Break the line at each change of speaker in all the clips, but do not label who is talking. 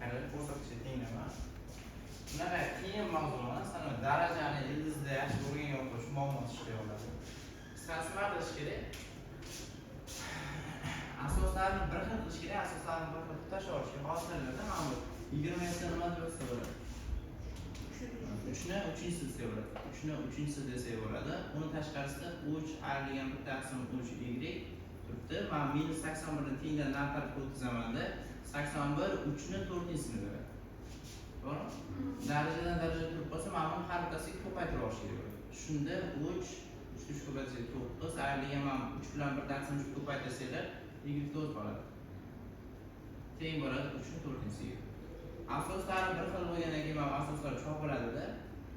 Qarang, ko'rsatkichga tenglama. Bunaqa qiyin mavzu emas, ana darajani ildizda yaxshi o'rgangan o'quvchi muammosi ishlay oladi. Qisqasi, nima qilish kerak? Asoslarni bir xil qilish kerak, asoslarni bir xil qilib tashlab olish kerak. Hozirlarda mana bu 27 nima deb yozsa bo'ladi? Uchni uchinchisi desak bo'ladi. Uchni uchinchisi desak bo'ladi. Uni tashqarisida uch ayrilgan bir taqsim uch y turibdi. Man minus 81 ni tengdan nari tarafga o'tkazamanda, 81 uchni to'rtinchisini beradi. To'g'rimi? Darajadan daraja turib qolsa, mana buni har bittasiga ko'paytirib olish kerak bo'ladi. Shunda uch, uchni uch ko'paytirsak to'qqiz, ayrilgan mana uch bilan bir taqsim uch ko'paytirsanglar, y o'zi qoladi. Teng bo'ladi uchni to'rtinchisiga. Asoslari bir xil bo'lgandan keyin mana asoslar chopiladida,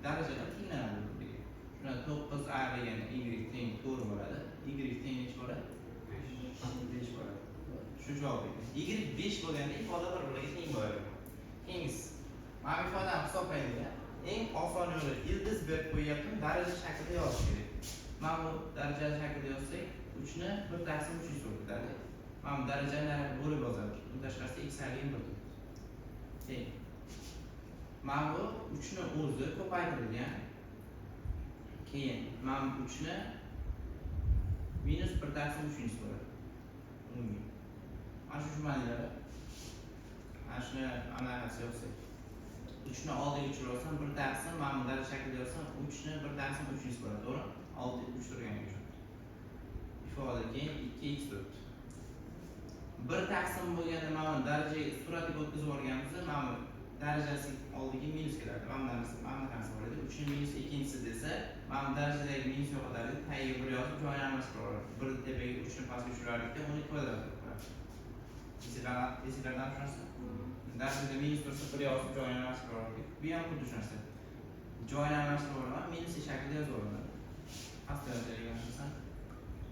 darajalar tenglanadi bir-biriga. Shunda to'qqiz ayrilgan y teng to'rt bo'ladi. Y teng nechi bo'ladi? Besh bo'ladi. Shu javob ekan. Y besh bo'lganda ifoda bir-biriga teng bo'ladi. Keyingisi. Mana bu ifodani hisoblaydi. Eng oson yo'li, ildiz berib qo'yyaptim, daraja shaklida yozish kerak. Mana bu darajali shaklida yozsak, uchni bir taqsim uchinchisi bo'lib ketadi. Mana bu darajani nariga bo'lib yozadi. Uni tashqarisida x ayrilgan bir turibdi. Teng. Mana bu uchni o'zi ko'paytirilgan. Keyin mana bu uchni minus bir taqsim uchinchisi bo'ladi. Umumiy. Mana shu tushunmadinglar? Mana shuni anaqasi yozsak. Uchni oldiga tushirib olsam, bir taqsim, mana bu daraja shaklida yozsam, uchni bir taqsim uchinchisi bo'ladi, to'g'rimi? Oldi uch turgani uchun. Ifoda, keyin ikki x turibdi. Bir taqsim bo'lganda mana bu darajaga suratiga o'tkazib yuborganimizda, mana bu darajasi oldiga minus keladi. Mana bunaqasi, mana bunaqasi bor edi. Uchni minus ikkinchisi desa, mana bu darajadagi minus yo'qotardik, tagiga bir yozib joyini almashtirib yuborardik. Birni tepaga, uchni pastga tushirardikda, uni kvadrat qilib qo'yardik. Esinglardan shu narsa? Darajada minus tursa, bir yozib joyini almashtirib yuborardik. Bu ham xuddi shu narsa. Joyini almashtirib yuboraman, minus shaklida yozib yuboraman. Past darajadagi narsani.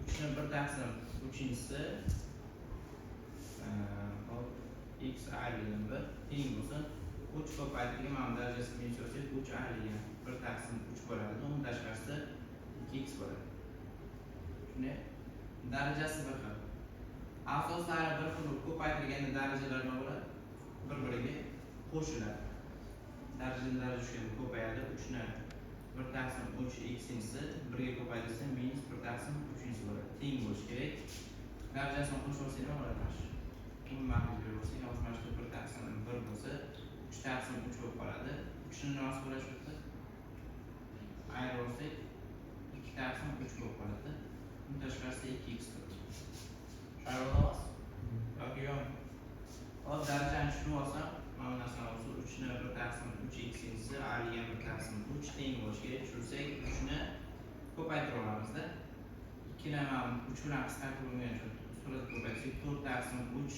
Uchni bir taqsim uchinchisi, hop, x ayrilgan bir teng bo'lsin. Uch ko'paytirilgan, mana bu darajasi minus yozsak, uch ayrilgan bir taqsim uch bo'ladi. Uni tashqarisida ikki x bo'ladi. Shunday, darajasi bir xil, asoslari bir xil bo'lib ko'paytirganda darajalar nima bo'ladi? Bir biriga qo'shiladi. Darajadan daraja tushganda ko'payadi. Uchni bir taqsim uch xinchisi birga ko'paytirsa, minus bir taqsim uchinchisi bo'ladi. Teng bo'lishi kerak. Darajasini qo'shib olsak, nima bo'ladi? Mana shu umumiy maxraj berib olsak, hozir mana shu bir taqsim bir bo'lsa, uch taqsim uch bo'lib qoladi. Uchni nimasi bo'ladi shu yerda? Ayirib olsak, ikki taqsim uch bo'lib qoladi. Uni tashqarisida ikki x turibdi. Tushunarli olasiz yoki yo'qmi? Hop, darajani tushunib olsam, mana bu narsani bo'lsa, uchni bir taqsim uch xinchisi ayrilgan bir taqsim uch teng bo'lishi kerak. Tushirsak, uchni ko'paytirib olamizda, ikkini mana uch bilan qisqartirilgan uchun surat ko'paytirsak, to'rt taqsim uch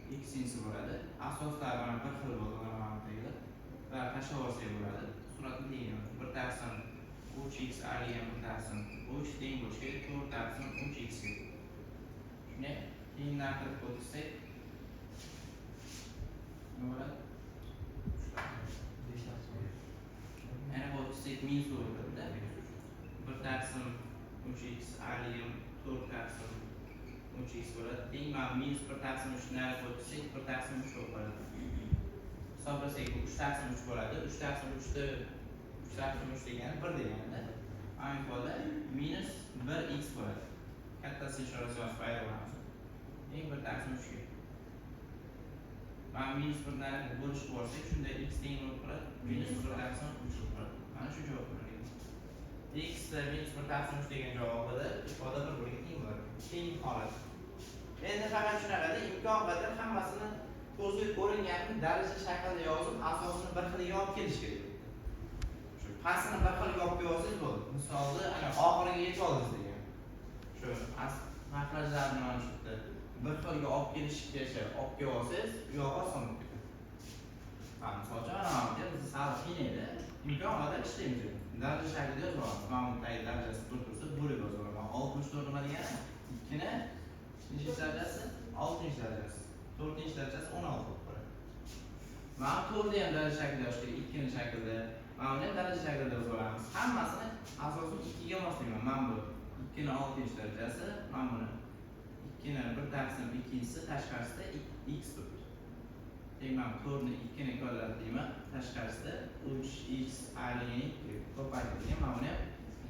xinchisi bo'ladi. Asoslari mana bir xil bo'ladi, mana bu tagida va tashlab olsak bo'ladi. Suratni teng bir taqsim uch x ayrilgan bir taqsim uch teng bo'lishi kerak to'rt taqsim uch x ga. Shunday, keyin nari tarafga o'tsak, nima bo'ladi?
Besh taqsim.
Yana o'tsak, minus bo'ladi. Bir taqsim uch x ayrilgan to'rt taqsim uch x bo'ladi. Teng mana minus bir taqsim uch nari o'tsak, bir taqsim uch bo'lib qoladi. Hisoblasak, bu uch taqsim uch bo'ladi. Uch taqsim uchni, uch taqsim uch degani bir deganda, mana ifoda minus bir x bo'ladi. Kattasi ishorasi yozib ayirib olamiz. Teng bir taqsim uchga. Mana minus bir nari bo'lishib olsak, shunda x teng bo'lib qoladi minus bir taqsim uch bo'lib qoladi. Mana shu javob bo'ladi. X minus bir taqsim uch degan javobida ifoda bir biriga teng bo'ladi. Teng holat. Endi faqat shunaqada, imkon qadar hammasini ko'zga ko'ringanini daraja shaklida yozib, asosini bir xiliga olib kelish kerak. Shu pastini bir xilga olib kelib olsangiz bo'ldi. Misolni ana oxiriga yetib oldingiz degan. Shu maxrajlarni mana shu yerda bir xilga olib kelishgacha olib kelib olsangiz, u yog'i oson bo'lib ketadi. Ha, misol uchun, mana bu yerda bizni sal qiynaydi. Imkon qadar ishlaymiz. Daraja shaklida yozib olamiz. Mana bu tagi darajasi bir tursa, bo'lib yozib olaman. 64 nima degani? Ikkini nechinchi darajasi? Oltinchi darajasi. To'rtinchi darajasi 16 bo'lib qoladi. Mana to'rtni ham daraja shaklida yozish kerak, ikkini shaklida. Mana buni ham daraja shaklida yozib olamiz. Hammasini asosan ikkiga moslayman. Mana bu ikkini oltinchi darajasi, mana buni ikkini bir taqsim ikkinchisi, tashqarisida x turibdi. Teng mana 4 ni 2 ni kvadrat deyman. Tashqarisida 3x ayrilgan 2 ko'paytirilgan, mana buni ham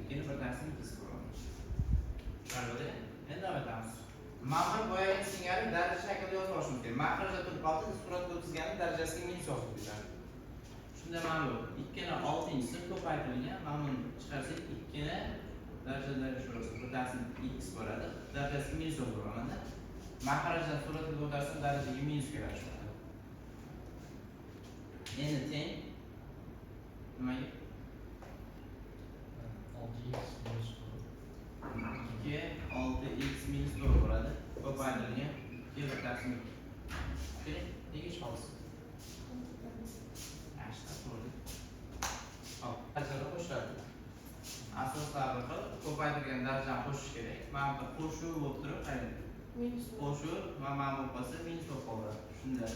2 ni 1 taqsim 2 bo'ladi. Tushunarli? Endi davom etamiz. Mana bir boyagi singari daraja shaklida yozib olishimiz kerak. Mahrajda turib qoldi, suratga o'tkazganda darajasiga minus yozib ketadi. Shunda mana bu 2 ni 6-chisi ko'paytirilgan, mana buni chiqarsak 2 ni darajalar shurasi 1 taqsim x bo'ladi. Darajasiga minus yozib olamanda. Mahrajdan suratga ko'tarsam darajaga minus keladi shu. Endi teng nimaga?
6x minus 4.
2 6x minus 4 bo'ladi. Ko'paytirilgan 2 1 taqsim 2. Keling, nega ish qolsin? Yaxshi, to'g'ri. Hop, darajalar qo'shiladi. Asoslar bir xil, ko'paytirilgan darajani qo'shish kerak. Mana bu qo'shuv bo'lib turib, qarang.
Minus.
Qo'shuv va mana bu bo'lsa minus bo'lib qoladi. Shunda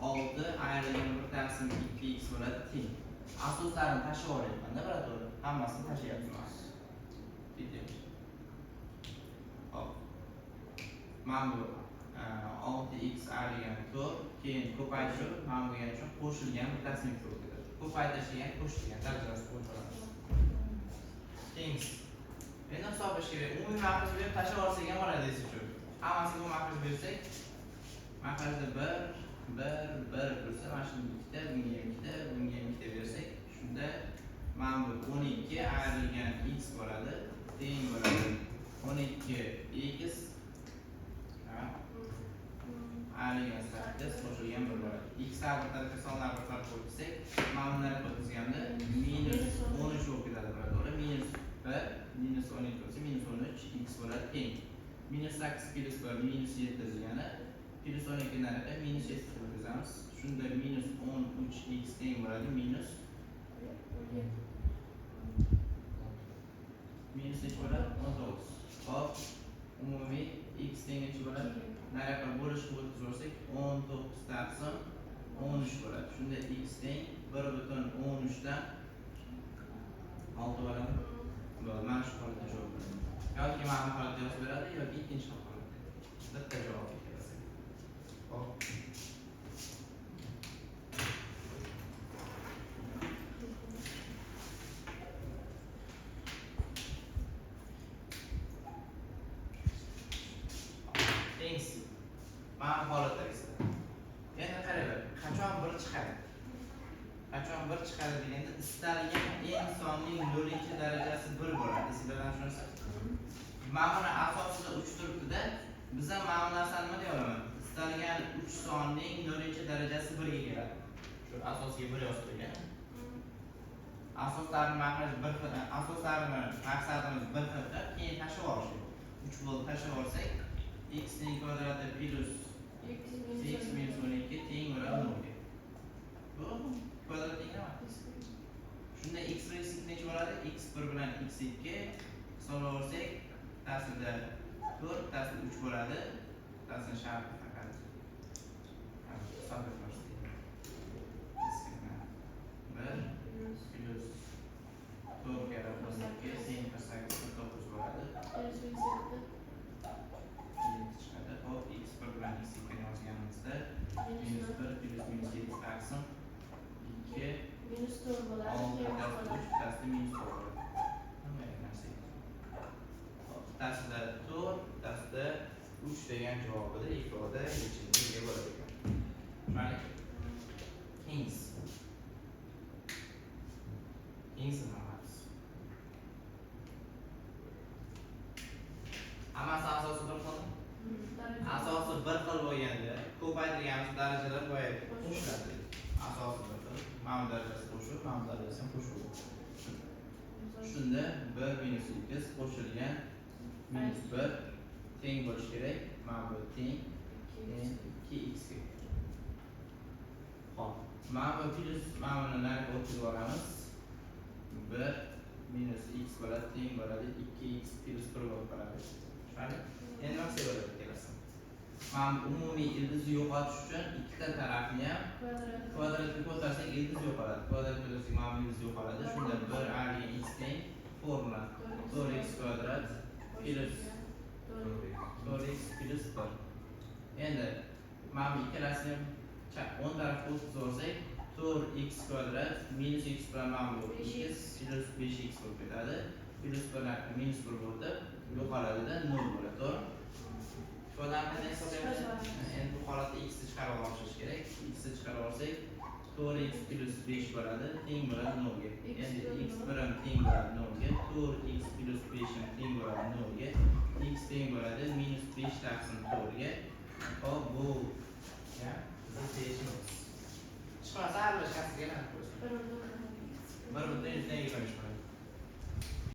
6 ayrilgan 1 taqsim 2x bo'ladi teng. Asoslarini tashlab olyapman-da, to'g'ri. Hammasini tashlayapman. Ketyapti. Hop. Mana bu 6x ayrilgan 4, keyin ko'paytiruv, mana bo'lgani uchun qo'shilgan 1 taqsim 2 bo'lib ketadi. Ko'paytirilgan, qo'shilgan darajasi qo'shiladi. Tengsiz. Endi hisoblash kerak. Umumiy mahraj berib tashlab olsak ham bo'ladi desiz uchun. Hammasiga umumiy mahraj bersak, mahrajda 1, 1, 1 tursa, mana shunga ikkita, bunga ham ikkita, bunga ham ikkita bersak, shunda mana bu 12 ayrilgan x bo'ladi, teng bo'ladi. 12 x ayrilgan 8 qo'shilgan 1 bo'ladi. X bir tarafga sonlar bir tarafga o'tkazsak, mana bundan o'tkazganda minus 13 bo'lib ketadi, to'g'ri? Minus 1, minus 12 bo'lsa, minus 13 x bo'ladi teng. Minus 8 plus 1 minus 7 degani plus 12 nariga minus 7 qilib o'tkazamiz. Shunda minus 13 x teng bo'ladi minus minus necha bo'ladi? 19. Hop, umumiy x teng necha bo'ladi? Nariyoqqa bo'lish qilib o'tkazib 19 taqsim 13 bo'ladi. Shunda x teng 1.13 dan 6 bo'ladi. Bo'ladi. Mana shu holatda javob beradi. Yoki mana bu holatda yozib beradi, yoki ikkinchi holatda. Bitta javob keladi. Hop. Tengsiz. Mana bu holatda esa. Endi qaranglar, qachon bir chiqadi? Qachon bir chiqadi deganda istalgan n sonning 0-darajasi 1 bo'ladi. Esinglardan shunisi? Mana buni asosida 3 turibdi-da, biz ham mana bu narsani nima deya olaman? Istalgan 3 sonning 0-darajasi 1 ga keladi. Shu asosiga 1 yozib qo'ygan. Asoslarini mahraj bir xil, asoslarini maqsadimiz bir xil qilib, keyin tashlab olish. 3 bo'lib tashlab olsak, x ning kvadrati plus x minus 12 teng bo'ladi 0 ga. Bu kvadrat teng nima? Shunda x1 x2 necha bo'ladi? x1 bilan x2 hisoblab olsak, bittasida 4, bittasida 3 bo'ladi. Bittasini sharti faqat. Hisoblab olsak. 1 plus 4 karra 8 teng 48 49 bo'ladi. 7 chiqadi. Hop, x1 bilan x2 ni yozganimizda minus 1 plus minus 7 taqsim 2
Minus 4 bo'ladi.
6
Keyin
bittasida
bo'ladi.
3, bittasida minus 4 bo'ladi. Hamma narsa. Hop, bittasida 4, bittasida 3 degan javobida ifoda yechimga ega bo'ladi ekan. Tushunarli? Keyingisi. Keyingisi nima qilamiz? Hammasi asosi bir xil. Asosi bir xil bo'lganda ko'paytirganimiz darajalar boya qo'shiladi. Asosi bir xil. Mana bu darajasi qo'shib, mana bu darajasi ham qo'shiladi. Shunda 1 minus x qo'shilgan minus 1 teng bo'lishi kerak. Mana bu teng 2x ga. Hop. Mana bu plus mana buni nariga o'tkazib yuboramiz. 1 minus x bo'ladi teng bo'ladi 2x plus 1 bo'lib qoladi. Tushunarli? Endi nima qilsak bo'ladi kelasi? Mana bu umumiy ildizni yo'qotish uchun ikkita tarafni ham kvadratga ko'tarsak ildiz yo'qoladi. Kvadratga ko'tarsak mana bu ildiz yo'qoladi. Shunda 1 ayrilgan x teng formula 4x kvadrat plus 4x plus 1. Endi mana bu ikkalasini ham O'ng tarafga o'tkazib yuborsak, 4x kvadrat minus x bilan mana bu
5x.
X plyus 5x bo'lib ketadi. Plyus bilan minus 1 bo'lib yo'qoladida, 0 bo'ladi, to'g'rimi? Ifodani qanday hisoblaymiz? Endi bu holatda x ni chiqarib olishimiz kerak. X ni chiqarib olsak, 4x plyus 5 bo'ladi, teng bo'ladi 0 ga.
X
Endi
bir
x
nol.
Birim teng bo'ladi 0 ga, 4x plyus 5 ham teng bo'ladi 0 ga. X teng bo'ladi minus 5 taqsim 4 ga.